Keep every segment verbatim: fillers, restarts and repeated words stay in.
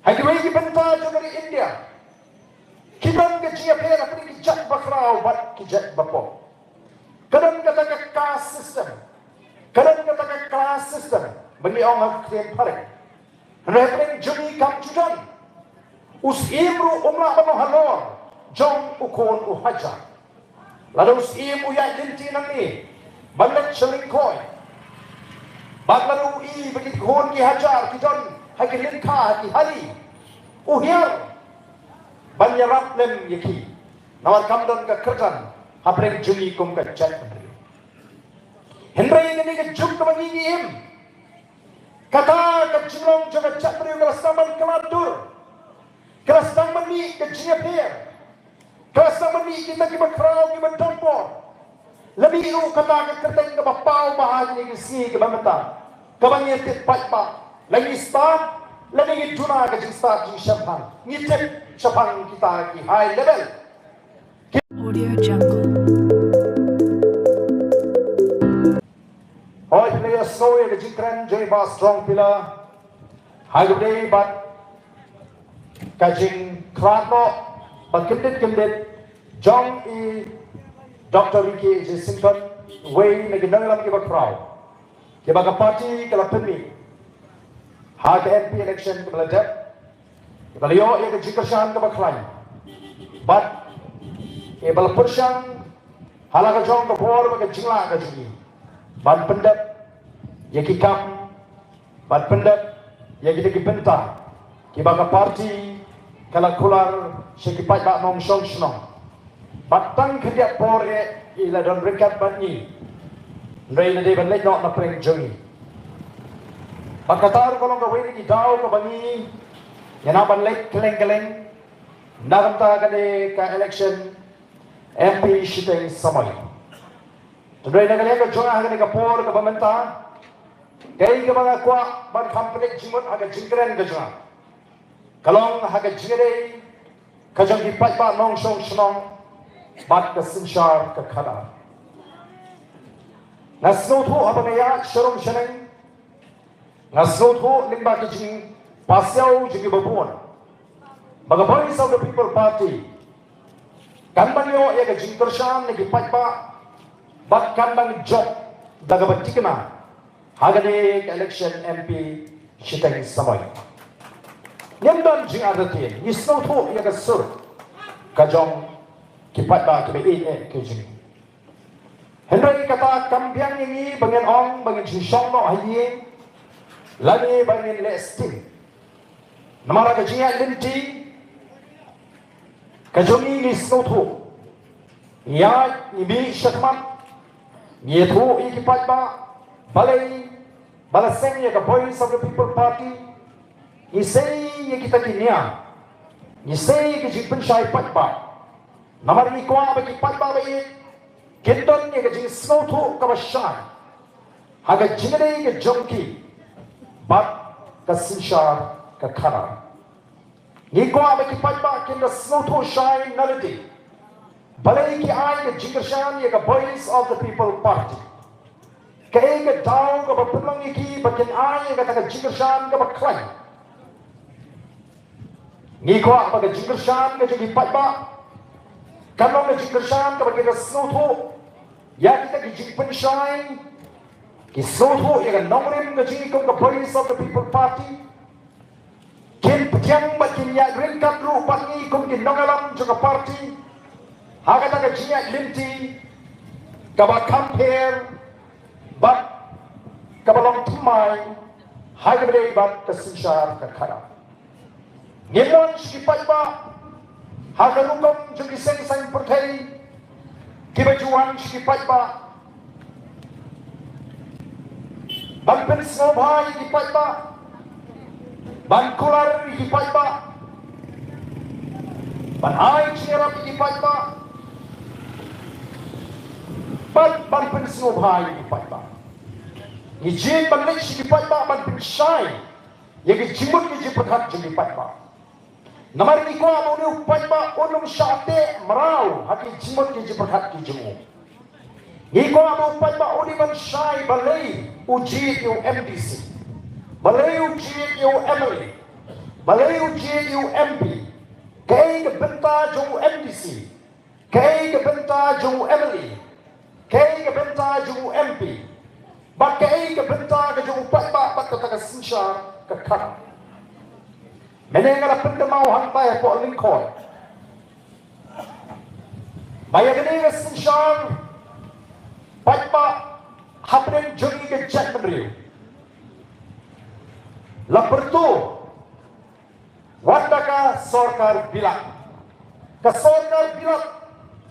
Ha kiwei ki bynta jong ka ri India, ki don ka jingïapher hapdeng ki jait bakhraw bad ki jait bapop. Ka don kata ka caste system. Ka don kata ka class system, ba ngi ong ha ka ktien phareng. Hynrei hapdeng jong ngi kam ju don. U syiem ruh um lah ban long halor jong u khun u hajar. Lada u syiem u ïaid lynti nangne ban leit sha lyngkhoi, bad lada u i ba ki khun ki hajar ki don ha ki lyngkha, ha ki hali, u hiar ban ïarap lem ïa ki. Namar kam don ka kyrdan hapdeng jong ngi kum ka jaitbynriew. Hynrei ha kane ka juk kaba ngi ngi im, kata ka jinglong jong ka jaitbynriew ka la sdang ban khlad dur. Ka la sdang ban mih ka jingïapher. Ka la sdang ban mih kita kiba khraw kiba donbor. La mih ruh kata ka kyrteng kaba paw bha ha kine ki sngi kiba mynta, kaba ngi tip paidbah, la ngi stad lane ngi duna ka jingstad jingshemphang, ngi tip shaphang kita ki high level. Audio Jungle. Hooid, phi la ïohsngew ïa ka jingkren jong i Bah Strong Pillar ha kaba ïadei bad ka jingkhlad noh ba kyndit kyndit jong i Doctor Ricky A J Syngkon, uwei na ki nongïalam kiba khraw kiba ka party ka la pynmih ha ka M P election kaba la dep. Ba la ïoh ïa ka jingkyrshan kaba khlaiñ bad ba la pyrshang ha la ka jong ka bor bad ka jinglah ka jong ngi ban pyndep ïa ki kam, ban pyndep ïa kita ki bynta kiba ka party ka la kular sha ki paidbah nongshong shnong. Bad tang khyndiat por eh i la don ryngkat bad ngi, hynrei i la dei ban leit noh na pdeng jong ngi. Bad kata ruh ka long kawei na ki daw kaba ngi ïa nang ban leit kylleng kylleng na ka bynta kane ka election M P shiteng samoi. Hynrei na ka liang ka jong nga ha kane ka por kaba mynta, kaei kaba nga kwah ban kham pynleit jingmut ha ka jingkren ka jong nga ka long ha ka jingïadei ka jong ki paidbah nongshong shnong bad ka synshar ka khadar. Nga sngewthuh haba nga ïaid sharum shaneng, nga sngewthuh lyngba ki jingpasiaw jong kiba bun ba ka Voice of the People Party kan ban ïoh ïa ka jingkyrshan na ki paidbah bad kan ban jop da kaba thikna ha kane ka election M P shiteng samoi. Ngim don jingartatien, ngi sngewthuh ïa ka sur ka jong ki paidbah kiba ïeit eh ka jong ngi. Hynrei kata kam biang ïa ngi ba ngin ong ba ngin shu shong noh ha ïing lane ba ngin leh sting. Namar ka jingïaid lynti ka jong ngi ngi sngewthuh, ngi ïaid, ngi mih shakhmat, ngi ïathuh ïa ki paidbah. Balei ba la seng ïa ka Voice of the People Party? Ngi sei ïa kita ki niam, ngi sei ïa ki jingpynshai paidbah. Namar ngi kwah ba ki paidbah ba ïeit kin don ïa ka jingsngewthuh kaba shai ha ka jingïadei ka jong ki bad ka synshar ka khadar. Ngi kwah ba ki paidbah kin da sngewthuh shai na lade balei ki ai ka jingkyrshan ïa ka Voice of the People Party. Kaei ka daw kaba pynlong ïa ki ba kin ai ïa kata ka jingkyrshan kaba khlaiñ? Ngi kwah ba ka jingkyrshan ka jong ki paidbah kan long ka jingkyrshan kaba ki da sngewthuh ïa kita ki jingpynshai, ki sngewthuh ïa ka nongrim ka jong ngi kum ka Voice of the People Party. Kin pdiang bad kin ïaid ryngkat ruh bad ngi kum ki nongïalam jong ka party ha kata ka jingïaid lynti kaba kham pher bad kaba long thymmai ha kaba ïadei bad ka synshar ka khadar. Ngim wan sha ki paidbah ha ka rukom jong ki seng saiñ pyrthei kiba ju wan sha ki paidbah ban pynsngewbha ïa ki paidbah, ban kular ïa ki paidbah, ban ai jingïarap ïa ki paidbah, ban, ban pynsngewbha ïa ki paidbah. Ngi jied ban leit sha ki paidbah ban pynshai ïa ki jingmut ki jingpyrkhat jong ki paidbah. Namar ngi kwah ba une u paidbah un ym shah teh mraw ha ki jingmut ki jingpyrkhat ki jong u. Ngi kwah ba u paidbah un dei ban shai balei u jied ïa u M D C, balei u jied ïa u M L A, Balei u jied ïa u M P? Kaei ka bynta jong u M D C? Kaei ka bynta jong u M L A? Kaei ka bynta jong u M P? Bad kaei ka bynta ka jong u paidbah bad kata ka synshar ka khadar? Mynne nga la pynkynmaw hangtai hapoh Lyngkhoi ba ïa kane ka synshar paidbah hapdeng jong ngi ka jaitbynriew la pyrto wat da ka sorkar bilat. Ka sorkar bilat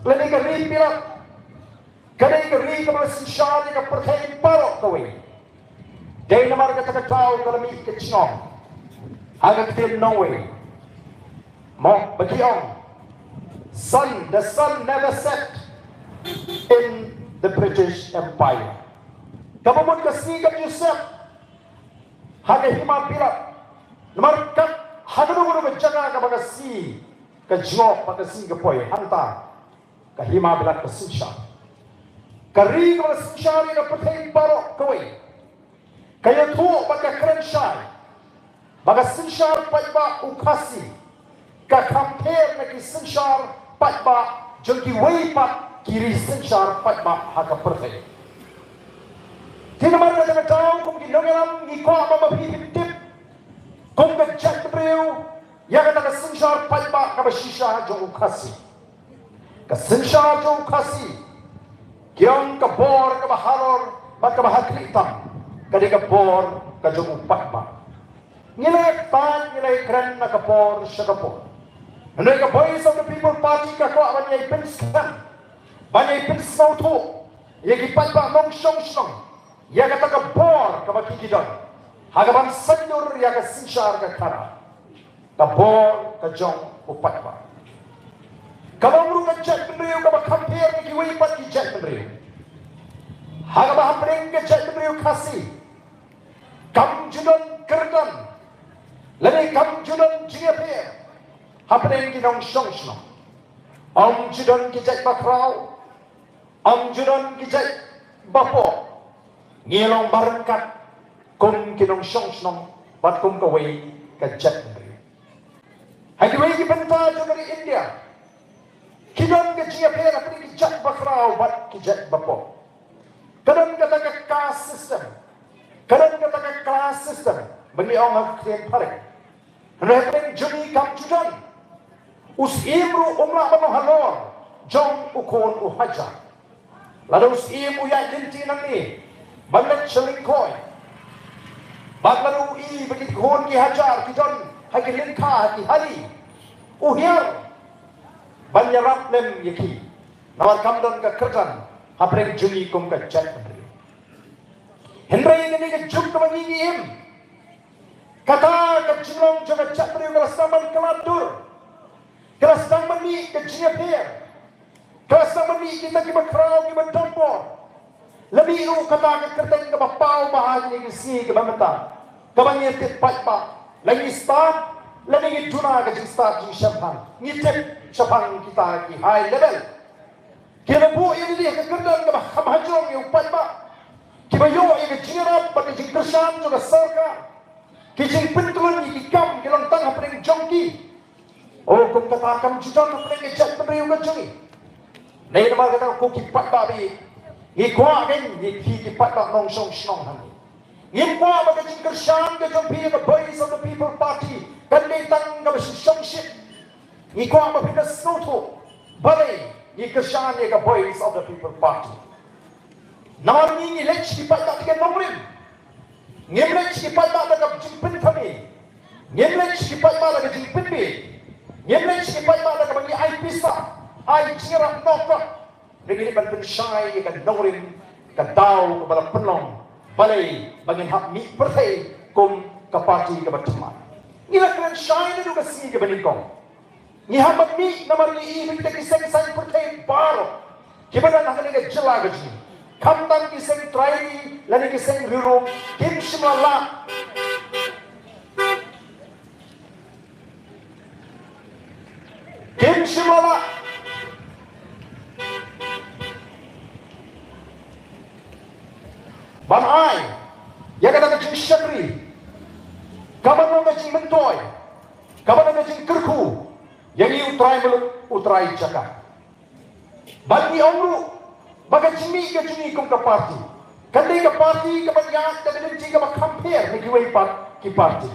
lane ka ri bilat ka dei ka ri kaba la synshar ïa ka pyrthei baroh kawei. Dei namar kata ka daw ka la mih ka jingong ha ka ktien nongwei, mo, ba ki ong, sun, the sun never set in the British Empire. Kaba mut ka sngi kam ju set ha ka hima bilat. Namar kat ha kano kano ka jaka kaba ka sngi ka jngoh bad ka sngi ka poi, hangta ka hima bilat ka synshar. Ka ri kaba la synshar ïa ka pyrthei baroh kawei ka ïathuh bad ka kren shai ba ka synshar paidbah u Khasi ka kham pher na ki synshar paidbah jong kiwei pat ki ri synshar paidbah ha ka pyrthei. Te namar kata ka daw kum ki nongïalam ngi kwah ba ma phi phin tip kum ka jaitbynriew ïa kata ka synshar paidbah kaba shisha jong u Khasi. Ka synshar jong u Khasi ki ong ka bor kaba halor bad kaba ha khlieh tam ka dei ka bor ka jong u paidbah. Ngi la ïa ktah, ngi la ïa kren na ka por sha ka por. Hynrei ka Voice of the People Party ka kwah ban ïai pynskhem, ban ïai pynsngewthuh ïa ki paidbah nongshong shnong ïa kata ka bor kaba ki ki don ha kaban saiñdur ïa ka synshar ka khadar. Ka bor ka jong u paidbah, kaba ym ruh ka jaitbynriew kaba kham pher na kiwei pat ki jaitbynriew. Ha kaba hapdeng ka jaitbynriew Khasi kam ju don kyrdan lane kam ju don jingïapher hapdeng ki nongshong shnong. Ym ju don ki jait bakhraw, ym ju don ki jait bapoh. Ngi long baryngkat kum ki nongshong shnong bad kum kawei ka jaitbynriew. Ha kiwei ki bynta jong ka ri India ki don ka jingïapher hapdeng ki jait bakhraw bad ki jait bapoh. Ka don kata ka caste system, ka don kata ka class system ba ngi ong ha ka ktien phareng. Hynrei hapdeng jong ngi kam ju don. U Syiem ruh um lah ban long halor jong u khun u hajar. Lada u Syiem u ïaid lynti nangne ban leit sha Lyngkhoi, bad lada u i ba ki khun ki hajar ki don ha ki lyngkha ha ki hali, u hiar ban ïarap lem ïa ki. Namar kam don ka kyrdan hapdeng jong ngi kum ka jaitbynriew. Hynrei ïa kane ka juk kaba ngi ngi im, kata ka jinglong jong ka jaitbynriew ka la sdang ban khlad dur, ka la sdang ban mih ka jingïapher, ka la sdang ban mih kita kiba khraw kiba donbor. La mih ruh kata ka kyrteng kaba paw bha ha kine ki sngi kiba mynta, kaba ngi tip paidbah, la ngi stad lane ngi duna ka jingstad jingshemphang, ngi tip shaphang kita ki high level. Ki la buh ïa lade ha ka kyrdan kaba kham hajrong ïa u paidbah. Kiba ïoh ïa ka jingïarap bad ka jingkyrshan jong ka sorkar. Ki jingpyntlun ïa ki kam ki long tang hapdeng jong ki. O, kum kata kam ju don hapdeng ka jaitbynriew ka jong ngi. Dei namar kata ko ki paidbah ba ïeit, ngi kwah kein ïa phi ki paidbah nongshong shnong hangne. Ngim kwah ba ka jingkyrshan ka jong phi ïa ka Voice of the People Party kan dei tang kaba shongshit. Ngi kwah ba phin da sngewthuh balei ngi kyrshan ïa ka Voice of the People Party. Namar ngi ngi leit sha ki paidbah da ka nongrim. Ngim leit sha ki paidbah da ka jingpynthame. Ngim leit sha ki paidbah da ka jingpynbieit. Ngim leit sha ki paidbah da kaba ngi ai pisa, ai jingïarap nongkot. Ngi leit ban pynshai ïa ka nongrim, ka daw kaba la pynlong balei ba ngin hap mih pyrthei kum ka party kaba thymmai. Ngi la kren shai naduh ka sngi kaba nyngkong. Ngi hap ban mih namar ngi i ba kita ki seng saiñ pyrthei baroh kiba don ha kane ka jylla ka jong ngi, khamtam ki seng trai ri lane ki seng riewrum, kim shym la lah, kim shym la lah ban ai ïa kata ka jingshakri kaban long ka jingmyntoi Kaba na ka jingkyrkhu ïa ngi u trai muluk, u trai jaka. Bad ngi ong ruh ba ka jingmih ka jong ngi kum ka party kan dei ka party kaba ïaid, ka dei ka party kaba compare na kiwei pat ki party.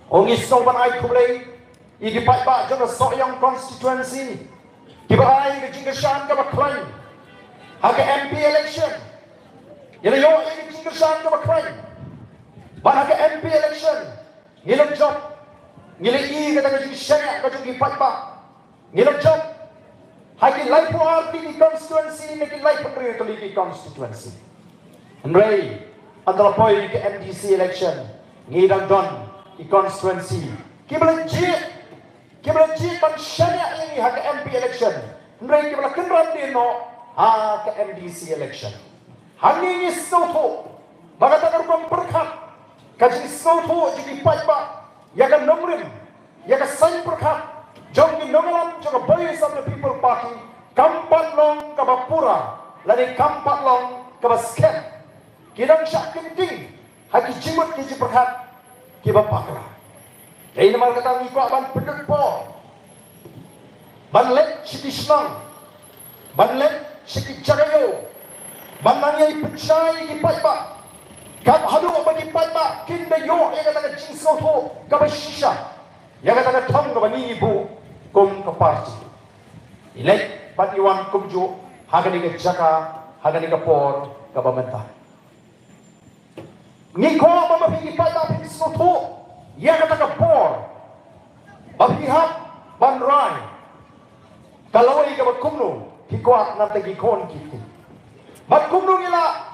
Ong ngi sngewbha ban ai khublei ïa ki paidbah jong ka Sohiong constituency kiba ai ka jingkyrshan kaba khlaiñ ha ka M P election. Ngi la ïoh ïa ka jingkyrshan kaba khlaiñ. Bad ha ka M P election ngi la jop, ngi la ïoh ïa ka jingshaniah ka jong ki paidbah. Ngi la jop ha ki laiphew ar tylli ki constituency ne ki laiphew hynriew tylli ki constituency. Hynrei haba la poi ka M D C election ngi dang don ki constituency kiba la jied, kiba la jied ban shaniah ïa ngi ha ka M P election. Hynrei kiba la kynran dien noh ha ka M D C election. Hangne ngi sngewthuh ba kata ka rukom pyrkhat, ka jingsngewthuh jong ki paidbah ïa ka nongrim, ïa ka saiñ pyrkhat jong ki nongïalam jong ka Voice of the People Party kam pat long kaba pura lane kam pat long kaba skhem. Ki dang shah kynting ha ki jingmut ki jingpyrkhat kiba bakla. Dei namar kata ngi kwah ban pynlut por ban leit sha ki shnong, ban leit sha ki jaka ïew, ban nang ïai pynshai ïa ki paidbah. Kaba haduh ba ki paidbah kin da ïoh ïa kata ka jingsngewthuh kaba shisha ïa kata ka thong kaba ngi buh kum ka party. Ngi leit bad ngi wan kumjuh ha kane ka jaka, ha kane ka por kaba mynta. Ngi kwah ba ma phi ki paidbah phin sngewthuh ïa kata ka por ba phi hap ban rai ka lawei kaba kumno phi kwah na ka bynta ki khun ki kti. Bad kumno ngi lah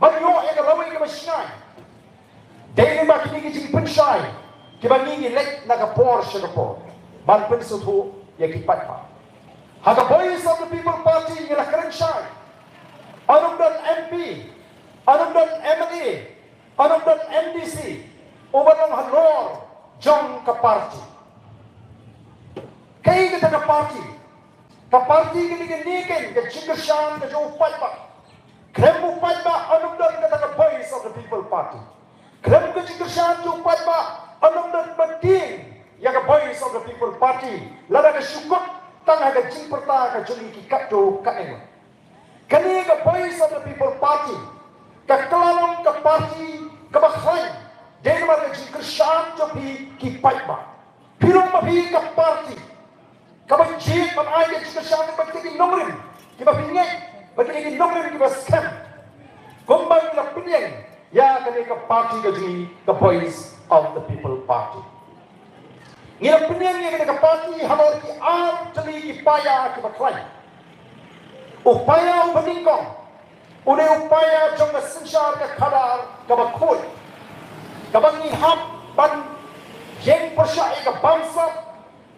ban ïoh ïa ka lawei kaba shngaiñ. Dei lyngba kine ki jingpynshai kiba ngi ngi leit na ka por sha ka por ban pynsngewthuh ïa ki paidbah. Ha ka Voice of the People Party ngi la kren shai, un ym don M P, un ym don M L A, un ym don M D C uba long halor jong ka party. Kaei kata ka party? Ka party ka dei kane, ka jingkyrshan ka jong u paidbah. Khlem u paidbah un ym don kata ka Voice of the People Party. Khlem ka jingkyrshan jong u paidbah un ym don ba tieng ïa ka Voice of the People Party lada ka shu kut tang ha ka jingpyrta ka jong ngi ki katto katne. Kane ka Voice of the People Party ka kylla long ka party kaba khlaiñ dei namar ka jingkyrshan jong phi ki paidbah. Phi long ma phi ka party kaba jied ban ai ka jingkyrshan ba ki nongrim kiba phi ngeit ba ki nongrim kiba skhem. Kumba ngi la pynïeng ïa kane ka party ka jong ngi, ka Voice of the People Party. Ngi la pynïeng ïa kane ka party halor ki ar tylli ki paia kiba khlaiñ. U paia uba nyngkong u dei u paia jong ka synshar ka khadar kaba khuid, kaba ngi hap ban ïeng pyrshah ïa ka bamsap,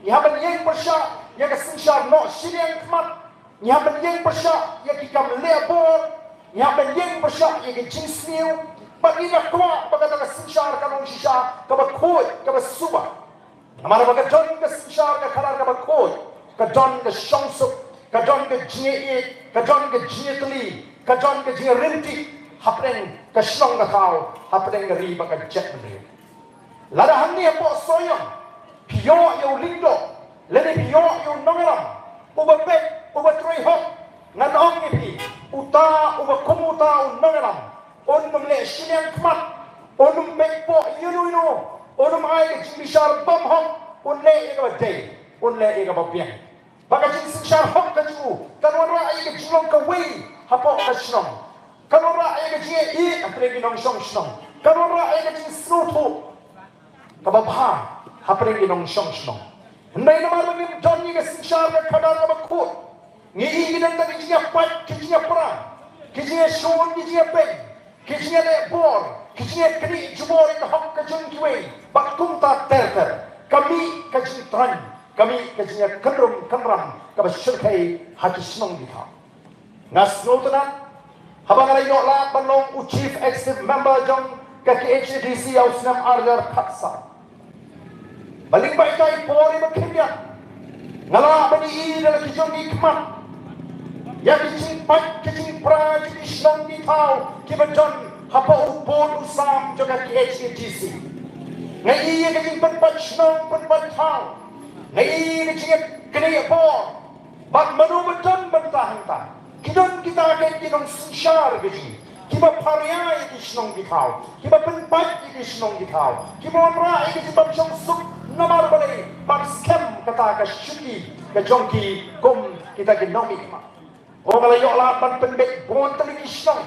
ngi hap ban ïeng pyrshah ïa ka synshar noh shiliang khmat, ngi hap ban ïeng pyrshah ïa ki kam leh bor, ngi hap ban ïeng pyrshah ïa ki jingsniew. Bad ngi kwah ba kata ka synshar ka long shisha kaba khuid, kaba suba. Namar ba ka don ka synshar ka khadar kaba khuid, ka don ka shongsuk, ka don ka jingïeit, ka don ka jingïatylli, ka don ka jingïaryntih hapdeng ka shnong ka thaw, hapdeng ka ri bad ka jaitbynriew. Lada hangne hapoh Sohiong phi ïoh ïa u lyngdoh lane phi ïoh ïa u nongïalam uba beit, uba trei hok, ngan ong ïa phi, uta uba kum uta u nongïalam un ym leh shiliang khmat, un ym beit poh ïano ïano, un ym ai ka jingbishar bymhok, un leh ïa kaba dei, un leh ïa kaba biang. Ba ka jingsynshar hok ka jong u kan wanrah ïa ka jinglong kawei hapoh ka shnong, kan wanrah ïa ka jingïeit hapdeng ki nongshong shnong, kan wanrah ïa ka jingsngewthuh kaba bha hapdeng ki nongshong shnong. Hynrei namar ba ngim don ïa ka synshar ka khadar kaba khuid, ngi i ki don tang ki jingïapait, ki jingïapra, ki jingïashun, ki jingïapeng, ki jingïaleh bor, ki jingïaknieh jubor ïa ka hok ka jong kiwei bad kumta ter ter. Ka mih ka jingtraiñ, ka mih ka jingïakynrum kynram kaba shyrkhei ha ki shnong ki thaw. Nga sngewtynnat haba nga la ïoh lad ban long u Chief Executive Member jong ka K H A D C ha u snem ar hajar khatsan. Ba lyngba ita i por iba khyndiat nga lah ban ïohi da la ki jong ki khmat ïa ki jingpait ki jingpra jong ki shnong ki thaw kiba don hapoh u bud u sam jong ka K H A D C. Nga ïohi ïa ka jingpynpait shnong pynpait thaw. Nga ïohi ïa ka jingïaknieh bor. Bad mano ba don bynta hangta? Ki don kita ki nongsynshar ka jong ngi, kiba pharia ïa ki shnong ki thaw, kiba pynpait ïa ki shnong ki thaw, kiba wanrah ïa ka jingbym shong suk. Namar balei? Ban skhem kata ka shuki ka jong ki kum kita ki nongmihkhmat. Ong, nga la ïoh lad ban pynbeit bun tylli ki shnong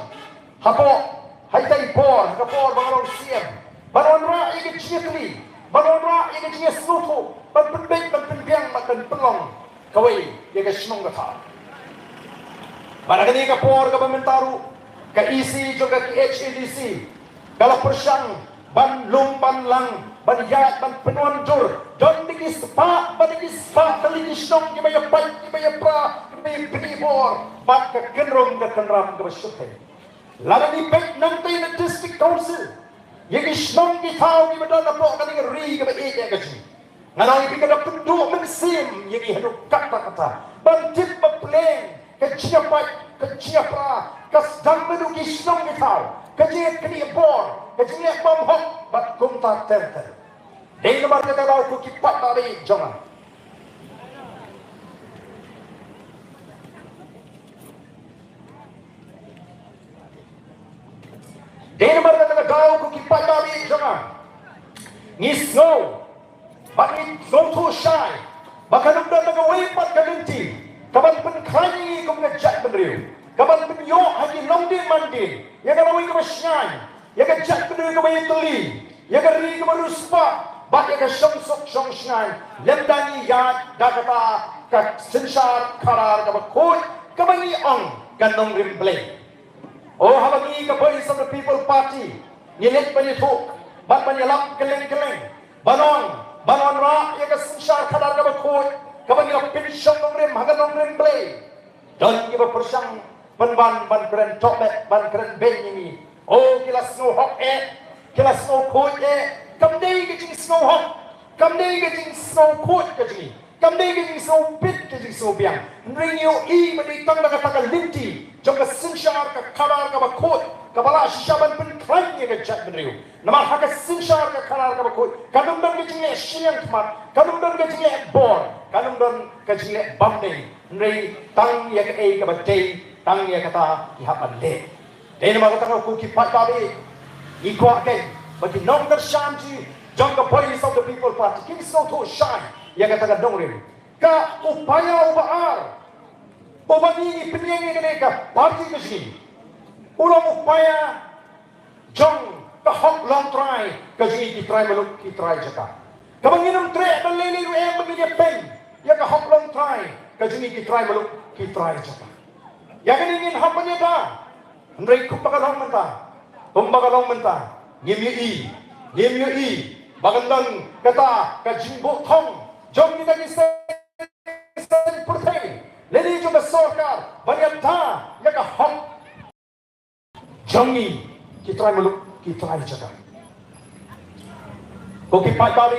hapoh, ha ita i por, ha ka por ba nga long C M, ban wanrah ïa ka jingïatylli, ban wanrah ïa ka jingïasngewthuh, ban pynbeit, ban pynbiang, ban pynlong kawei ïa ka shnong ka thaw. Bad ha kane ka por kaba mynta ruh, ka E C jong ka K H A D C ka la pyrshang ban lum ban lang, ban ïaid ban pynwandur. Don da ki spah, bad da ki spah tylli ki shnong kiba ïapait, kiba ïapra, kiba ïapynïaid bor bad ka kynrum ka kynram kaba shyrkhei. Lada ngi peit nangta na District Council, ïa ki shnong ki thaw kiba don hapoh kane ka ri kaba ïeit ïa ka jong ngi, nga ong ïa phi, ka da pynduh mynsiem ïa ngi haduh katta katta ban tip ba pleng ka jingïapait, ka jingïapra ka sdang naduh ki shnong ki thaw, ka jingïaknieh bor, ka jingleh bymhok bad kumta ter ter. Dei namar kata ka daw, ko ki paidbah jong nga, dei namar kata ka daw, ko ki paidbah jong nga, ngi sngew bad ngi sngewthuh shai ba kan ym don kawei pat ka lynti kaban pynkhlaiñ ïa ngi kum ka jaitbynriew, kaban pynïoh ha ki longdien mandien ïa ka lawei kaba shngaiñ, ïa ka jaitbynriew kaba ïatylli, ïa ka ri kaba riewspah bad ïa ka shongsuk shongshngaiñ, lymda ngi ïaid da kata ka synshar khadar kaba khuid, kaba ngi ong ka nongrim Blei. Oh, haba ngi ka Voice of the People Party ngi leit ban ïathuh bad ban ïalap kylleng kylleng, ban ong, ban wanrah ïa ka synshar khadar kaba khuid, kaba ngi la pynshong nongrim ha ka nongrim Blei, don kiba pyrshang pynban ban kren tohbet, ban kren beiñ ïa ngi. Oh, ki la sngew hok eh, ki la sngew khuid eh. Kam dei ka jingsngew hok, kam dei ka jingsngew khuid ka jong ngi, kam dei ka jingsngewbit, ka jingsngewbiang. Hynrei ngi ïohi ba dei tang da kata ka lynti jong ka synshar ka khadar kaba khuid kaba lah shisha ban pynkhlaiñ ïa ka jaitbynriew. Namar ha ka synshar ka khadar kaba khuid kan ym don ka jingleh shiliang khmat, kan ym don ka jingleh bor, kan ym don ka jingleh bymdei. Hynrei tang ïa kaei kaba dei, tang ïa kata ngi hap ban leh. Dei namar kata, ko ki paidbah, ngi kwah kein ba ki nongkyrshan jong ka Voice of the People Party kin sngewthuh shai ïa kata ka nongrim. Ka upaya uba ar uba ngi pynïeng ïa kane ka party ka jong ngi, u long upaya jong ka hok longtrai ka jong ngi ki trai muluk ki trai jaka. Kaba ngin ym treh ban lei lei ruh em ba ngin ïa pyn ïa ka hok longtrai ka jong ngi ki trai muluk ki trai jaka. Ïa kane ngin hap ban ïada. Hynrei kumba ka long mynta, kumba ka long mynta, ngim ïohi, ngim ïohi ba kan don kata ka jingbuh thong jong kita ki seng seng pyrthei lane jong ka sorkar ban ïada ïa ka hok jong ngi ki trai muluk ki trai jaka. Ko ki paidbah,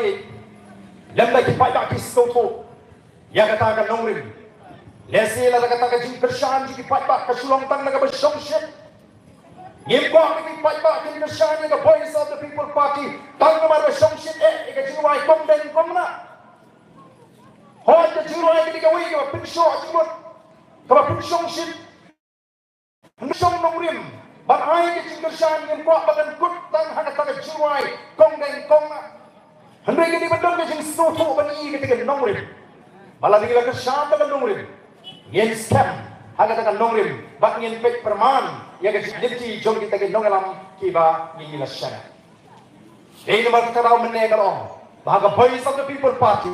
lymda ki paidbah ki sngewthuh ïa kata ka nongrim, lehse lada kata ka jingkyrshan jong ki paidbah ka shu long tang na kaba shongshit, ngim kwah ba ki paidbah kin kyrshan ïa ka Voice of the People Party tang namar ba shongshit eh ïa ka jingrwai kong deng kong nah. Hooid, ka jingrwai ka dei kawei kaba pynshoh jingmut, kaba pynshongshit. Ngi shong nongrim ban ai ka jingkyrshan, ngim kwah ba kan kut tang ha kata ka jingrwai kong deng kong nah. Hynrei ka dei ban don ka jingsngewthuh ban i kata ka nongrim. Ba lada ngi la kyrshan da ka nongrim, ngin skhem ha kata ka nongrim bad ngin peit pyrman ïa ka jinglynti jong kita ki nongïalam kiba ngi la shaniah. Dei namar kata ka daw mynne nga ong ba ha ka Voice of the People Party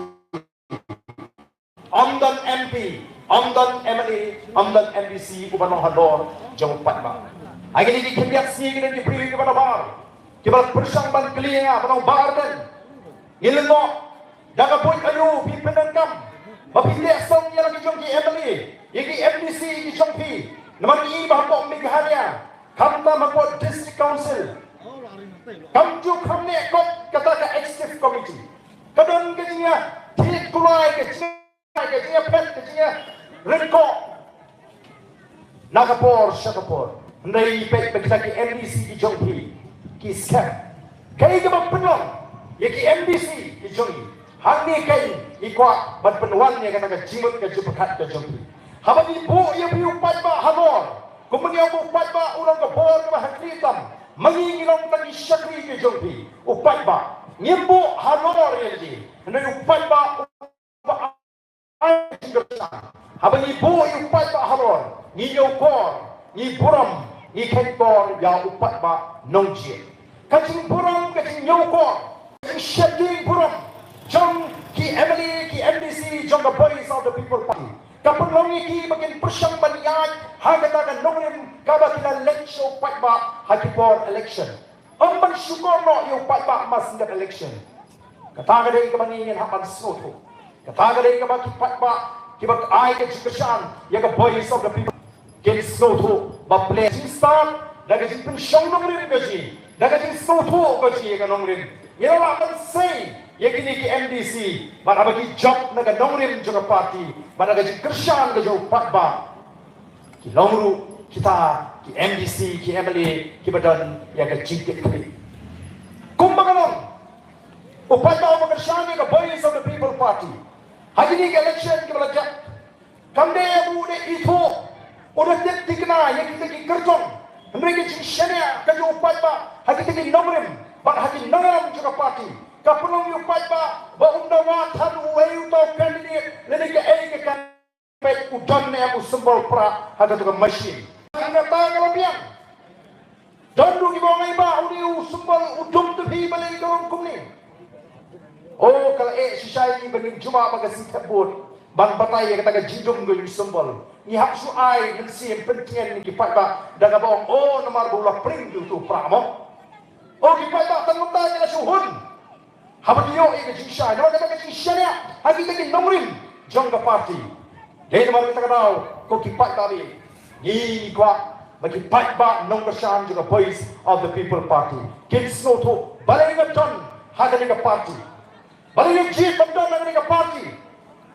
ym don M P, ym don M L A, ym don M D C uba long halor jong u paidbah. Ha kine ki khyndiat sngi ki don ki briew kiba nabar kiba la pyrshang ban kylli ïa nga, ba long Bah Ardent, ngi lyngngoh da ka buit aïu phi pyndonkam ba phi leh song ïa la ki jong ki M L A, ïa ki M D C ki jong phi? Namar ngi i ba hapoh Meghalaya khamtam hapoh District Council kam ju kham neh kot kata ka Executive Committee. Ka don ka jingïathied kulai, ka jingïa, ka jingïaphet, ka jingïaryngkoh na ka por sha ka por. Hynrei peit ba kita ki M D C ki jong phi ki skhem. Kaei kaba pynlong ïa ki M D C ki jong ngi. Hangne kein ngi kwah ban pynwan ïa kata ka jingmut ka jingpyrkhat ka jong phi. Haba ngi buh ïa phi u paidbah halor, kumba ngi ong u paidbah u long ka bor kaba ha khlieh tam, ma ngi ngi long tang ki shakri ki jong phi. U paidbah ngim buh halor ïa ngi, hynrei u paidbah u ba ai jingkyrshan. Haba ngi buh ïa u paidbah halor, ngi ñiewkor, ngi burom, ngi kheiñkor ïa u paidbah nongjied. Ka jingburom, ka jingñiewkor, ka jingsheptieng burom jong ki M L A, ki M D C jong ka Voice of the People Party ka pynlong ïa ki ba kin pyrshang ban ïaid ha kata ka nongrim kaba ki la leit sha u paidbah ha ki por election. Ym ban shukor noh ïa u paidbah masngat election. Kata ka dei kaba ngi ngin hap ban sngewthuh. Kata ka dei kaba ki paidbah kiba ai ka jingkyrshan ïa ka Voice of the People kin sngewthuh ba pynlong jingstad da ka jingpynshong nongrim ka jong ngi, da ka jingsngewthuh ka jong ngi ïa ka nongrim. Ngi la lah ban sei ïa kine ki M D C bad haba ki jop na ka nongrim jong ka party bad na ka jingkyrshan ka jong u paidbah, ki long ruh kita ki M D C, ki M L A kiba don ïa ka jingkitkhlieh. Kumba ka long u paidbah uba kyrshan ïa ka Voice of the People Party ha kine ki election kiba la jop, kam dei ba u dei ithuh, u dei tip thikna ïa kita ki kyrtong, hynrei ka jingshaniah ka jong u paidbah ha kita ki nongrim bad ha ki nongïalam jong ka party ka pynlong ïa u paidbah ba um da wad than uwei uta u candidate lane kaei ka kan peit u don ne em u symbol prah ha kata ka machine. Kata ka la biang. Don ruh kiba ong, "Ai bah, une u symbol u dum, te phi balei ka long kumne?" Oh, ka la eh shisha ïa ngi ba ngin jubab ha ka sngi thep vote ban batai ïa kata ka jingdum ka jong u symbol. Ngi hap shu ai mynsiem pyntngen ïa ki paidbah da kaba ong, "Oh, namar ba u la pring ïa uto u prah mo." Oh, ki paidbah tang mynta ngi la shu hun. Haba ngi ïoh ïa ka jingshai, namar kata ka jingshaniah ha kita ki nongrim jong ka party. Dei namar kata ka daw, ko ki paidbah, ngi kwah ba ki paidbah nongkyrshan jong ka Voice of the People Party kin sngewthuh balei nga don ha kane ka party, balei nga jied ban don ha kane ka party.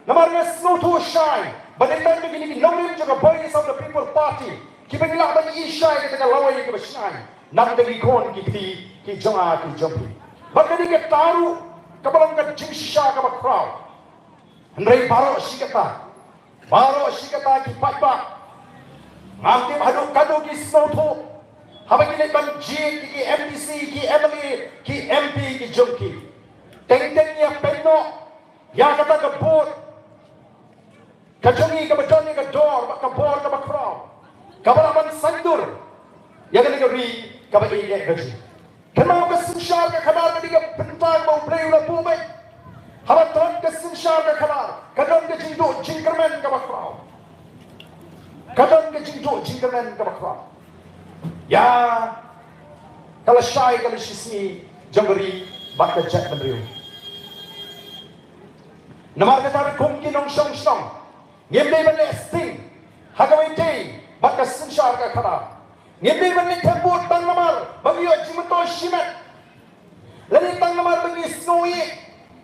Namar nga sngewthuh shai ba dei tang da kine ki nongrim jong ka Voice of the People Party kiba ngi lah ban ïohi shai kata ka lawei kaba shngaiñ na ka bynta ki khun ki kti ki jong nga ki jong phi. Bad ka dei kata ruh kaba long ka jingshisha kaba khraw. Hynrei baroh shi katta, baroh shi katta ki paidbah, ngam tip haduh katno ki sngewthuh haba ki leit ban jied ki, ki M D C, ki M L A, ki M P ki jong ki. Teng teng ïa peit noh ïa kata ka vote ka jong ngi kaba don ïa ka dor bad ka bor kaba khraw, kaba lah ban saiñdur ïa kane ka ri kaba ïeit ka jong ngi. Kynmaw, ka synshar ka khadar ka dei ka bynta ba U Blei u la buh beit. Haba don ka synshar ka khadar ka don ka jingduh jingkyrmen kaba khraw. Ka don ka jingduh jingkyrmen kaba khraw. Ïa ka lashai ka lashisngi jong ka ri bad ka jaitbynriew. Namar kata, kum ki nongshong shnong, ngim dei ban leh sting ha kawei de bad ka synshar ka khadar. Ngim dei ban leit thep vote tang namar ba ngi ïoh jingmyntoi shimet, lane tang namar ba ngi sngew ïeit,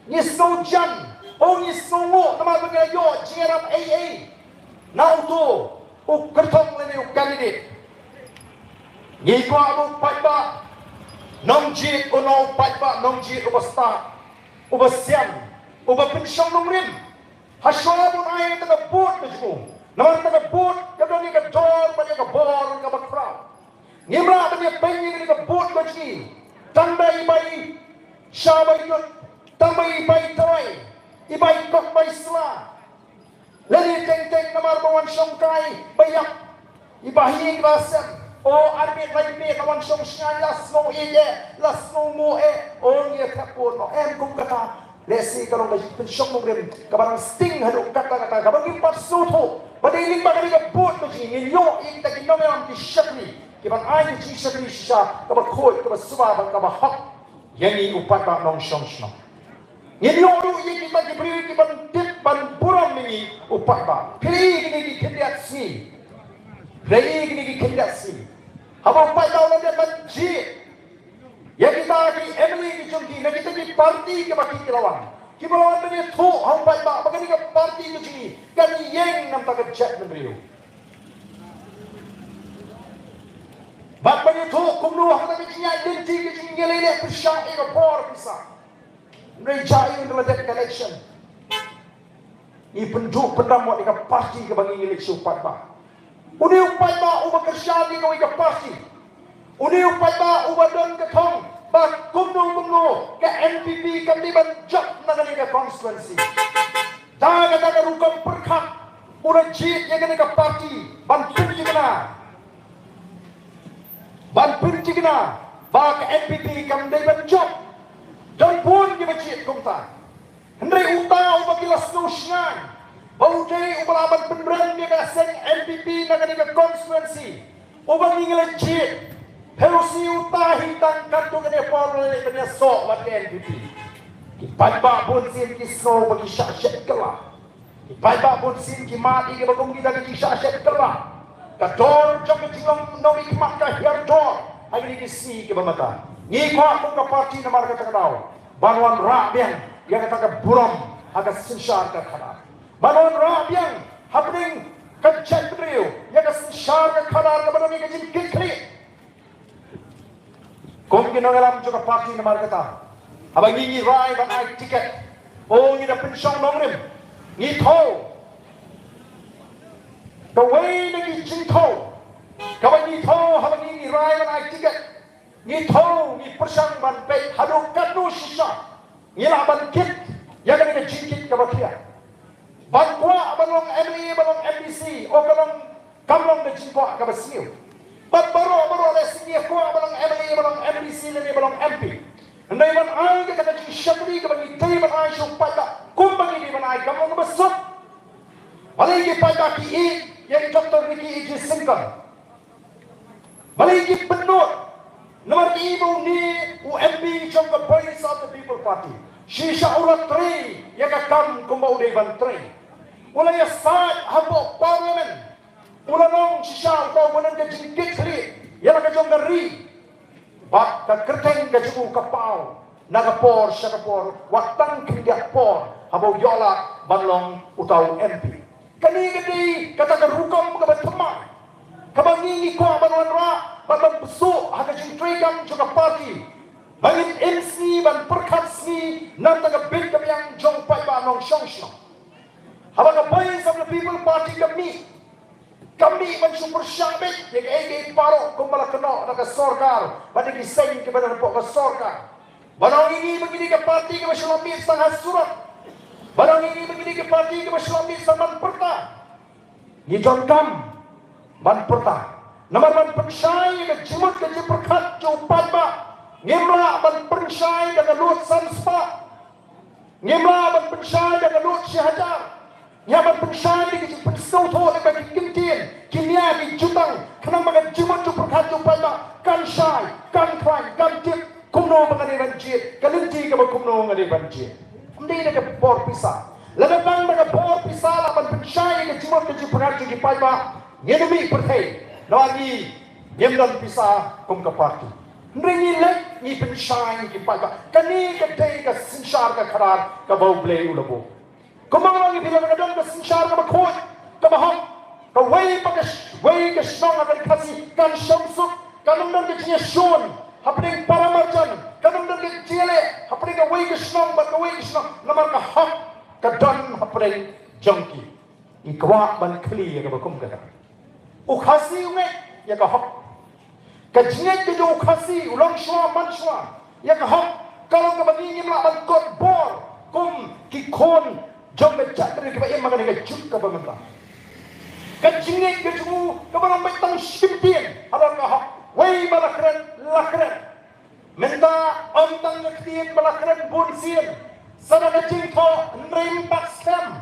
ngi sngew jan, o ngi sngewnguh namar ba ngi la ïoh jingïarap ei ei na uto u kyrtong lane u candidate. Ngi kwah ba u paidbah nongjied, u long u paidbah nongjied uba stad, uba sian, uba pynshong nongrim. Hashwa bun ai kata ka vote ka jong u, namar kata ka vote ka don ïa ka dor bad ïa ka bor kaba khraw. Ngim lah ban ïa peit ïa kata ka vote ka jong ngi tang da i bai sha bai dud, tang da i bai tawai, i bai kok bai sla, lane teng teng namar ba wan shongkai ba ïap. I ba hi i ba sem, o armiet lai miet la wan shong shngaiñ, la sngew ïeit eh, la sngewnguh eh, o ngi ïa thep vote noh. Em, kum kata, lehse ka long ka jingpynshong nongrim kaba dang sting haduh katta katta kaba ngim pat sngewthuh ba dei lyngba kane ka vote ka jong ngi ngin ïoh ïa kita ki nongïalam ki shakri kiban ai ka jingshakri shisha kaba khuid, kaba suba bad kaba hok ïa ngi u paidbah nongshong shnong. Ngin ïoh ruh ïa kita ki briew kiban tip ban burom ïa ngi u paidbah. Phi ïohi kine ki khyndiat sngi, phi ïohi kine ki khyndiat sngi, haba u paidbah u la dep ban jied ïa kita ki M L A ki jong ki na kita ki party kiba ki la wan, kiba la wan ban ïathuh ha u paidbah ba kane ka party ka jong ngi kan ïeng na ka bynta ka jaitbynriew. Bad ban ïathuh kumno ha kata ka jingïaid lynti ka jong ngi ngi la leh pyrshah ïa ka bor pisa. Hynrei jia ïa u da la dep ka election. Ngi pynduh pynram wat ïa ka party kaba ngi ngi leit sha u paidbah. Une u paidbah uba kyrshan ïa kawei ka party. Une u paidbah uba don ka thong ba kumno kumno ka N P P kam dei ban jop na kane ka constituency. Da kata ka rukom pyrkhat u la jied ïa kane ka party ban pynthikna, ban pynthikna ba ka N P P kam dei ban jop. Don bun kiba jied kumta. Hynrei uta uba ki la sngewsngaiñ ba u dei uba lah ban pynrem ïa ka seng N P P na kane ka constituency, uba ngi ngi la jied, phi ïohi uta hi tang katto katne por u la leit ban ïasoh bad ka N P P. Ki paidbah bun sien ki sngew ba ki shah shet kylla. Ki paidbah bun sien ki mad ïa kiba kum kita ki shah shet kylla. Ka dor jong ka jinglong nongmihkhmat ka hiar dor ha kine ki sngi kiba mynta. Ngi kwah kum ka party namar kata ka daw ban wanrah biang ïa kata ka burom ha ka synshar ka khadar. Ban wanrah biang hapdeng ka jaitbynriew ïa ka synshar ka khadar kaba don ïa ka jingkitkhlieh. Kum ki nongïalam jong ka party namar kata, haba ngi ngi rai ban ai tiket, o ngi da pynshong nongrim, ngi thew. Kawei na ki jingthew kaba ngi thew haba ngi ngi rai ban ai tiket, ngi thew, ngi pyrshang ban peit haduh katno shisha ngi lah ban kit ïa kane ka jingkit kaba khia. Ban kwah ban long M L A, ban long M D C, o ka long, kam long ka jingkwah kaba sniew. Bad baroh baroh lehse ngi kwah ban long M L A, ban long M D C lane ban long M P. Hynrei ban ai kata ka jingshakri kaba ngi dei ban ai sha u paidbah kumba ngi dei ban ai kam long kaba suk. Balei ki paidbah ki ïeit ïa i Doctor Ricky A J Syngkon? Balei ki pynlut? Namar ki ïohi ba une u M P jong ka Voice of the People Party, shisha u la trei ïa ka kam kumba u dei ban trei. U la ïasaid hapoh Parliament. U la long shisha uta uba don ka jingkitkhlieh ïa la ka jong ka ri. Bad ka kyrteng ka jong u ka paw na ka por sha ka por, wat tang khyndiat por haba u ïoh lad ban long uta u M P. Kane ka dei kata ka rukom kaba thymmai kaba ngi ngi kwah ban wanrah bad ban pynsuh ha ka jingtrei kam jong ka party. Ba ngin im sngi ban pyrkhat sngi na ka bynta ka bit ka biang jong u paidbah nongshong shnong. Haba ka Voice of the People Party ka mih, ka mih ban shu pyrshah beit ïa kaei kaei baroh kumba la kynnoh da ka sorkar bad da ki seng kiba don hapoh ka sorkar. Ban ong ïa ngi ba ngi dei ka party kaba shu leit mih tang ha surok. Ban ong ïa ngi ba ngi dei ka party kaba shu leit mih tang ban pyrta. Ngi donkam ban pyrta. Namar ban pynshai ïa ka jingmut ka jingpyrkhat jong u paidbah, ngim lah ban pynshai da ka lut san spah. Ngim lah ban pynshai da ka lut shi hajar. Ngi hap ban pynshai da ka jingpynsngewthuh lyngba ki kyntien, ki nia, ki jutang, khnang ba ka jingmut jingpyrkhat jong u paidbah kan shai, kan khlaiñ, kan tip kumno ba nga dei ban jied, ka lynti kaba kumno nga dei ban jied. Ym dei da ka bor pisa. Lada tang da ka bor pisa lah ban pynshai ïa ka jingmut ka jingpyrkhat jong ki paidbah, ngin ym mih pyrthei. Namar ngi ngim don pisa kum ka party. Hynrei ngi leit ngi pynshai ïa ki paidbah. Kane ka dei ka synshar ka khadar kaba U Blei u la buh. Kumba nga ong ïa phi, lada ka don ka synshar kaba khuid, kaba hok, kawei pa kawei ka shnong ha ka ri Khasi kan shong suk, kan ym don ka jingïashun hapdeng para marjan, kan ym don ka jingïaleh hapdeng kawei ka shnong bad kawei ka shnong, namar ka hok ka don hapdeng jong ki. Ngi kwah ban khlieh ïa kaba kum kata. U Khasi u ngeit ïa ka hok. Ka jingngeit ka jong u Khasi, u longshuwa manshuwa, ïa ka hok ka long kaba ngi ngim lah ban kot bor kum ki khun jong ka jaitbynriew kiba im ha kane ka juk kaba mynta. Ka jingngeit ka jong u kaba long beit tang shi kyntien halor ka hok. Wei ba la kren, la kren. Mynta ym tang ka ktien ba la kren bun sien, sa da ka jingthoh hynrei ym pat skhem.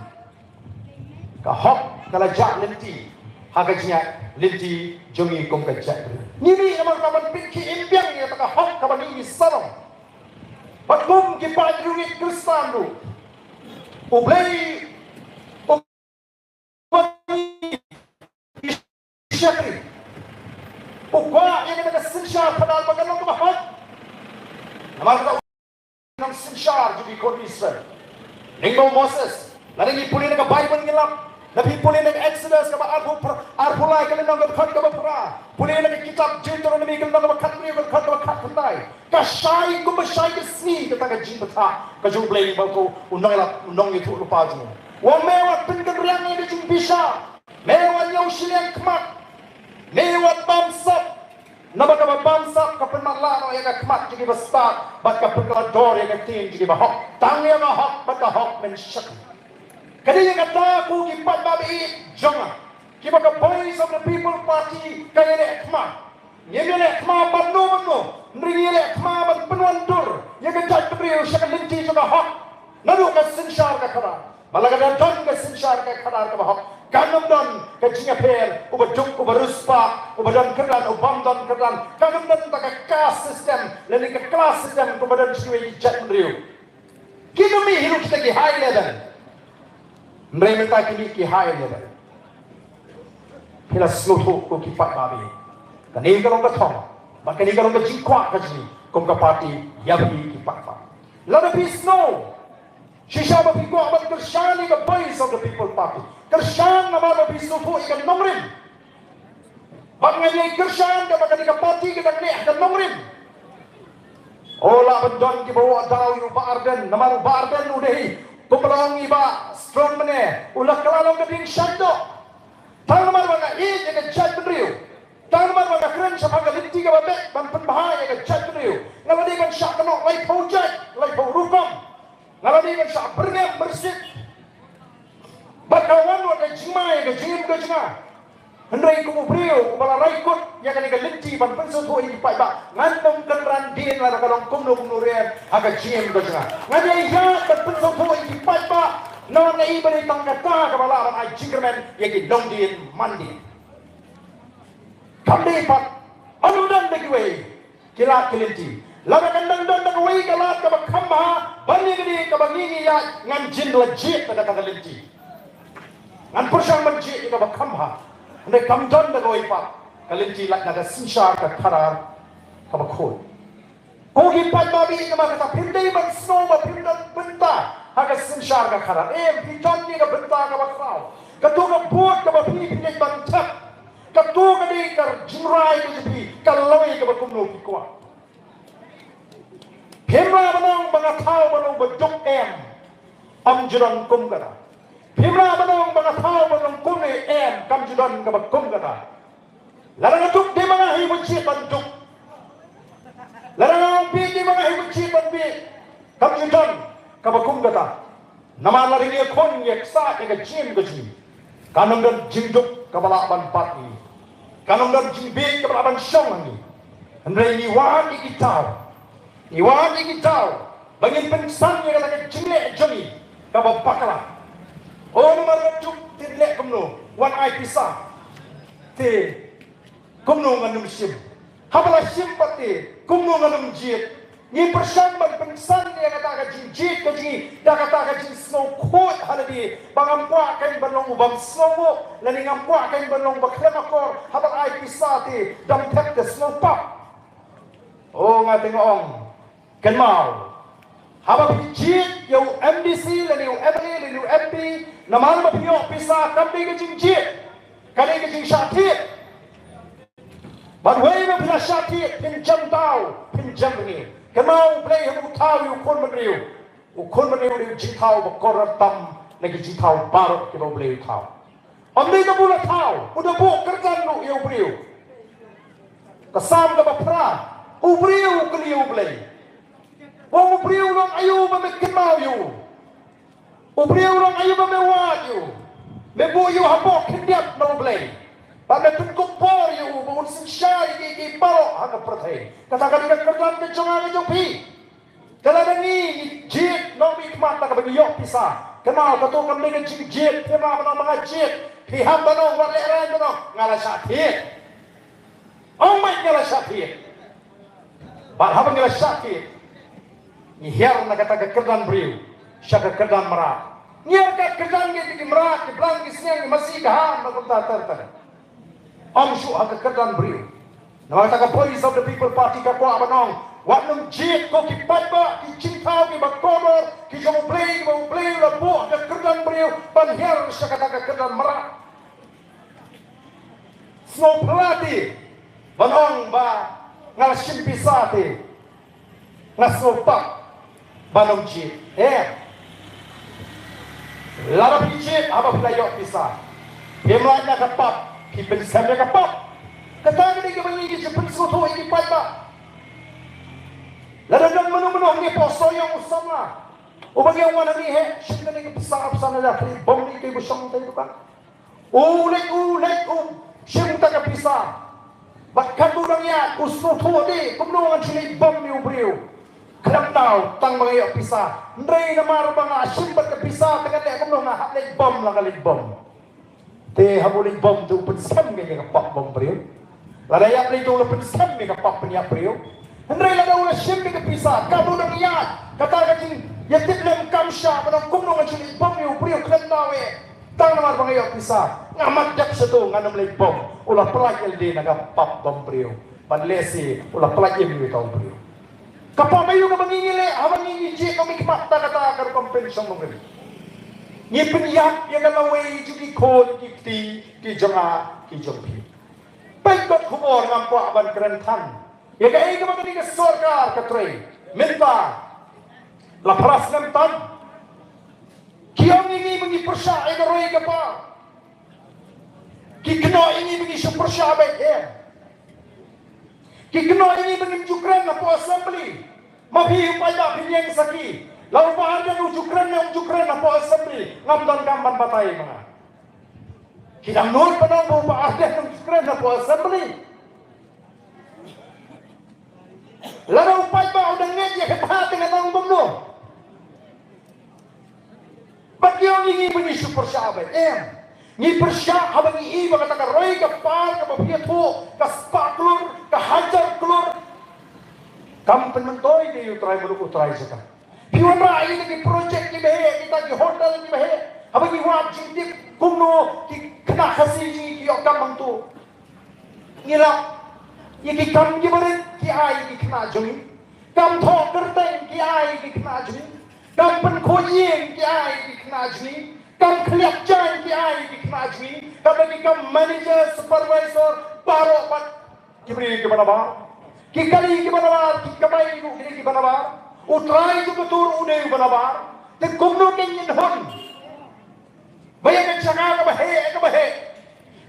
Ka hok ka la jah lynti ha ka jingïaid lynti jong ngi kum ka jaitbynriew. Ngi mih namar ka ban pynkhih im biang ïa ka hok kaba ngi ngi sarong. Bad kum ki paidriewngeit Khristan ruh, U Blei u shakri. U kwah ïa kata ka synshar khadar ba kan long kaba hok. Namar kata u nongsynshar jong ki khun Israel. Lyngba u Moses, lada ngi pule na ka Baibl ngi lap, Lada phi pule na ka Exodus kaba arphew phra, arphew lai ka lynnong kaba khat kaba phra. Pule na ka kitab Deuteronomy ka lynnong kaba khathynriew ka dkhot kaba khatkhyndai. Ka shai kumba shai ka sngi kata ka jingbatai ka jong U Blei ba u nonglad u nongïathuhlypa jong u. Wat me wat pynkynriang ïa ka jingbishar. Me wat ñiew shiliang khmat. Me wat bam sap. Naba kaba bam sap ka pynmatlah noh ïa ka khmat jong kiba stad bad ka pynkylla dor ïa ka ktien jong kiba hok. Tang ïa ka hok bad ka hok men shakri. Ka dei ïa kata ko ki paidbah ba ïeit jong nga, kiba ka Voice of the People Party ka ïaleh khmat. Ngim ïaleh khmat ban no ban no, hynrei ngi ïaleh khmat ban pynwandur ïa ka jaitbynriew sha ka lynti jong ka hok. Naduh ka synshar ka khadar. Ba lada ka don ka synshar ka khadar kaba hok, kan ym don ka jingïapher, uba duk uba riewspah, uba don kyrdan uba ym don kyrdan. Kan ym don ka caste system lane ka class system kumba don sha kiwei ki jaitbynriew. Kine mih hi ruh kita ki high level. Hynrei mynta ki mih ki high level. Phi la sngewthuh ko ki paidbah. Kane ka long ka thong bad kane ka long ka jingkwah ka jong ngi kum ka party ïa phi ki paidbah. Lada phi sngew shisha ba phi kwah ban kyrshan ïa ka Voice of the People Party, kyrshan namar ba phi sngewthuh ïa ka nongrim. Bad nga ïai kyrshan kaba kane ka party ka dang leh ha ka nongrim. O, lah ban don kiba wad daw ïa u Bah Ardent, namar u Bah Ardent u dei, kumba la ong i Bah Strong mynne, u la kylla long ka dieng shain doh. Tang namar ba nga ïeit ïa ka jaitbynriew, tang namar ba nga kren shaphang ka lynti kaba beit ban pynbha ïa ka jaitbynriew, nga la dei ban shah kynnoh laiphew jait, laiphew rukom. Nga la dei ban shah byrngem byrsit. Bad ka wan wat ka jingma ïa ka jingim ka jong nga. Hynrei kum u briew uba la rai kut ïa kane ka lynti ban pynsngewthuh ïa ki paidbah, ngan ym kynran dien lada ka long kumno kumno ruh ha ka jingim ka jong nga. Ngan ïaid ban pynsngewthuh ïa ki paidbah. Namar nga i ba dei tang kata kaba lah ban ai jingkyrmen ïa ki nongdien mandien. Kam dei pat, ym don da kiwei ki lad ki lynti. Lada kan dang don da kawei ka lad kaba kham bha ban ïa kane kaba ngi ngi ïaid, ngan jin la jied da kata ka lynti. Ngan pyrshang ban jied ïa kaba kham bha. Hynrei kam don da kawei pat ka lynti lait na ka synshar ka khadar kaba khuid. Ko ki paidbah, namar kata phim dei ban sngew ba phim don bynta ha ka synshar ka khadar. Em, phi don ïa ka bynta kaba khraw. Kato ka vote kaba phi, phi dei ban thep. Kato ka dei ka jingrai ka jong phi, ka lawei kaba kumno phi kwah. Phim lah ban ong ba nga thaw ban long ba duk, em. Ym ju don kum kata. Phim lah ban ong ba nga thaw ban long kumne, em, kam ju don kaba kum kata. Lada nga duk, dei ma nga hi ba jied ban duk. Lada nga ong bieit, dei ma nga hi ba jied ban bieit. Kam ju don kaba kum kata. Namar lada ngi ïakhun ïaksaid ïa ka jingim ka jong ngi, kan ym don jingduk kaba lah ban bat ïa ngi. Kan ym don jingbieit kaba lah ban shong ha ngi. Hynrei ngi wad ïa ki daw, ngi wad ïa ki daw ba ngin pynksan ïa kata ka jingleh jong ngi kaba bakla. O, namar nga duk te leh kumno, wan ai pisa te kumno ngan ym shim? Haba la shim pat te kumno ngan ym jied? Ngi pyrshang ban pynksan ïa kata ka jingjied ka jong ngi da kata ka jingsngewkhuid ha lade ba ngam kwah kein ban long u bym sngewnguh lane ngam kwah kein ban long ba khlem akor, haba ai pisa te dang thep te sngewpap. O, nga te nga ong, kynmaw, haba phi jied ïa u M D C lane u M L A lane u M P namar ba phi ïoh pisa, kam dei ka jingjied, ka dei ka jingshah thied. Bad wei ba phi la shah thied, phin jem thaw, phin jem bniah. Kynmaw, U Blei haba u thaw ïa u khun bynriew, u khun bynriew u dei u jingthaw ba kordor tam na ki jingthaw baroh kiba U Blei u thaw. Ym dei tang ba u la thaw, u da buh kyrdan ruh ïa u briew. Ka Salm kaba phra, u briew u kylli ïa U Blei, u ong, u briew u long aïu ba me kynmaw ïa u? U briew u long aïu ba me wad ïa u? Me buh ïa u hapoh khyndiat na U Blei, bad me pynkup bor ïa u ba un synshar ïa kiei kiei baroh ha ka pyrthei. Kata ka dei ka kyrdan ka jong nga ka jong phi. Te lada ngi jied nongmihkhmat da kaba ngi ïoh pisa, kynmaw, kato kam dei ka jingjied. Phim lah ban ong ba nga jied. Phi hap ban ong, wat lehraiñ ban ong, nga la shah thied. Ong beit, nga la shah thied. Bad haba ngi la shah thied, ngi hiar na kata ka kyrdan briew sha ka kyrdan mrad. Ngi hiar ka kyrdan, ngi, ki mrad, ki blang, ki sniang, ki masi, ka ham, na kumta ter ter. Ym shuh ha ka kyrdan briew. Namar kata ka Voice of the People Party ka kwah ban ong, wat nym jied ko ki paidbah, ki jingthaw kiba kordor, ki jong U Blei, kiba U Blei u la buh ha ka kyrdan kyrdan briew ban hiar sha kata ka kyrdan mrad. Sngewphylla te ban ong ba nga la shim pisa te nga sngewpap ban ym jied. Eh, lada phi jied haba phi la ïoh pisa, phim lait na ka pap, phi pynsem ïa ka pap. Kata ka dei kaba ngi ju pynsngewthuh ïa ki paidbah. Lada don mano mano hangne hapoh Sohiong u samla uba ngi ong wan hangne, heh, shim kane ka pisa, pisa na la phi bom ni kei ba shong tai dukan. U leit, u leit, u shim ta ka pisa. Bad katba u dang ïaid u sngewthuh te kumno ngan shu leit bom ïa u briew. Khlem daw tang ba nga ïoh pisa. Hynrei namar ba nga shim bad ka pisa te ngan leh kumno, nga hap leit bom la nga leit bom. Te haba u leit bom te u pynskhem ïa ka pap bom briew. Lada ïap lei te u la pynskhem ïa ka pap pynïap briew. Hynrei lada u la shim ïa ka pisa, kaba u dang ïaid, kata ka jingïatiplem kam shah ba dang kumno ngan shu leit bom ïa u briew khlem daw eh. Tang namar ba nga ïoh pisa, nga mat dep sha to, ngan ym leit bom. U la pyllait ïa lade na ka pap bom briew. Ban lehse u la pyllait im ïa uta u briew. Ka pop aïu kaba ngi ngi leh haba ngi ngi jied, ka mih khmat ta kata ka rukom pynshong nongrim. Ngi pynïap ïa ka lawei jong ki khun ki kti ki jong nga ki jong phi. Peit kot khubor, ngam kwah ban kren than ïa kaei kaba kane ka sorkar ka trei. Mynta la phra snem tam. Ki ong ïa ngi ba ngi pyrshah ïa ka roi ka par. Ki kynnoh ïa ngi ba ngi shu pyrshah beit, em. Ki kynnoh ïa ngi ba ngim ju kren hapoh assembly. Ma phi u paidbah phin ïeng sakhi. La u Bah Ardent u ju kren ne um ju kren hapoh assembly, ngam donkam ban batai ma nga. Ki dang nud ban ong ba u Bah Ardent um ju kren hapoh assembly. Lada u paidbah u dang ngeit ïa kata te ngan ong kumno? Bad ki ong ïa ngi ba ngi shu pyrshah beit, em. Ngi pyrshah haba ngi i ba kata ka roi ka par kaba phi ïathuh ka spah klur, ka hajar klur, kam pynmyntoi de ïa u trai muluk u trai jaka. Phi wanrah ïa kita ki project kiba heh, kita ki hotel kiba heh. Haba ngi wad jingtip kumno ki khynnah Khasi jong ngi ki ïoh kam hangto. Ngi lap ïa ki kam kiba rit ki ai ïa ki khynnah jong ngi. Kam thoh kyrteng ki ai ïa ki khynnah jong ngi. Kam pynkhuid ïing ki ai ïa ki khynnah jong ngi. Kam khlieh jaiñ ki ai ïa ki khynnah jong ngi. Kaba ki kam manager, supervisor, baroh pat ki briew kiba nabar. Ki kali kiba nabar, ki kamai ruh ki dei kiba nabar. U trai jong ka tur u dei uba nabar. Te kumno kein ngin hun ba ïa ka jaka kaba heh, kaba heh,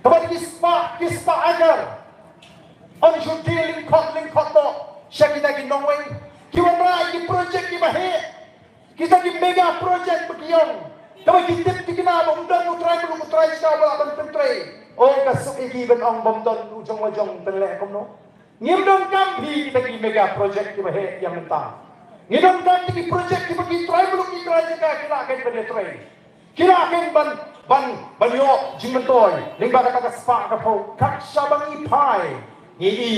kaba ki spah, ki spah acre, yn shu die lyngkhot lyngkhot noh sha kita ki nongwei. Ki wanrah ïa ki project kiba heh, kita ki mega project ba ki ong, kaba ki tip tikna ba ym don u trai muluk u trai jaka uba lah ban pyntrei. O, ka suk ïa ki ban ong ba ym don u jong la jong, pynleh kumno? Ngim donkam phi kita ki mega project kiba heh ïa mynta. Ngi donkam kita ki project kiba ki trai muluk ki trai jaka ki lah kein ban ïatrei. Ki lah kein ban, ban, ban ïoh jingmyntoi lyngba kata ka spah ka phew. Kat shaba ngi phai, ngi i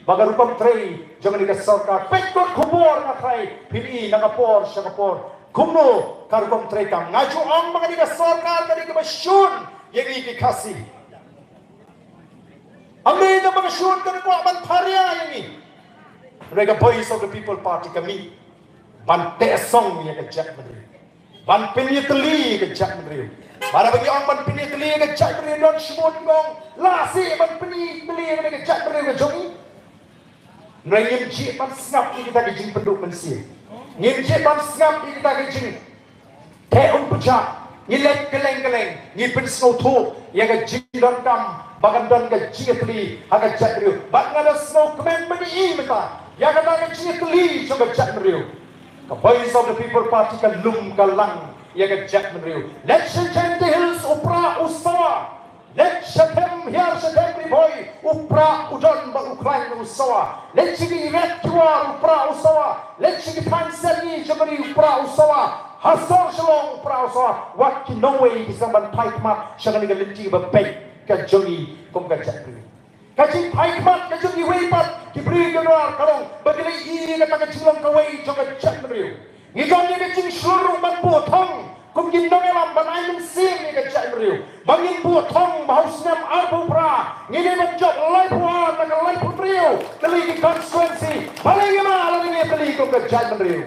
ba ka rukom trei jong kane ka sorkar, peit kot khubor nga tharai phin i na ka por sha ka por kumno ka rukom trei kam. Nga ju ong ba kane ka sorkar ka dei kaba shun ïa ngi ki Khasi. Ym dei tang ba ka shun, ka kwah ban pharia ïa ngi. Hynrei ka Voice of the People Party ka mih ban teh song ïa ka jaitbynriew, ban pynïatylli ïa ka jaitbynriew. Bad haba ngi ong ban pynïatylli ïa ka jaitbynriew, don shibun ki ong, lah seh ban pynïatylli ïa ka jaitbynriew ka jong ngi. Hynrei ngim jied ban sngap ïa kita ki jingpynduh mynsiem. Ngim jied ban sngap ïa kita ki jing te un pynjah, ngi leit kylleng kylleng, ngi pynsngewthuh ïa ka jingdonkam ba kan don ka jingïatylli ha ka jaitbynriew. Bad nga da sngewkmen ba ngi i mynta ïa kata ka jingïatylli jong ka jaitbynriew. Ka Voice of the People Party ka lum ka lang ïa ka jaitbynriew. Leit sha Jaintia Hills u Prah u Sawa. Leit sha Them Hiar, sha Them Ri Bhoi, u Prah u don bad u khlaiñ u sawa. Leit sha ki Red Kiwar u Prah u sawa. Leit sha ki thaiñ Syrngi jong ka ri u Prah u sawa. Ha sor Shillong u Prah u sawa. Wat ki nongwei ki sdang ban phai khmat sha kane ka lynti ba peit ka jong ngi kum ka jaitbynriew. Ka jingphai khmat ka jong kiwei pat ki briew ki rar ka long ba ki la ïohi ïa kata ka jinglong kawei jong ka jaitbynriew. Ngi don ïa ka jingshlur ruh ban buh thong kum ki nongïalam ban ai mynsiem ïa ka jaitbynriew. Ba ngin buh thong ba ha u snem arphew phra ngi dei ban jop laiphew ar na ka laiphew hynriew tylli ki constituency. Balei ngim lah lade ngi ïatylli kum ka jaitbynriew?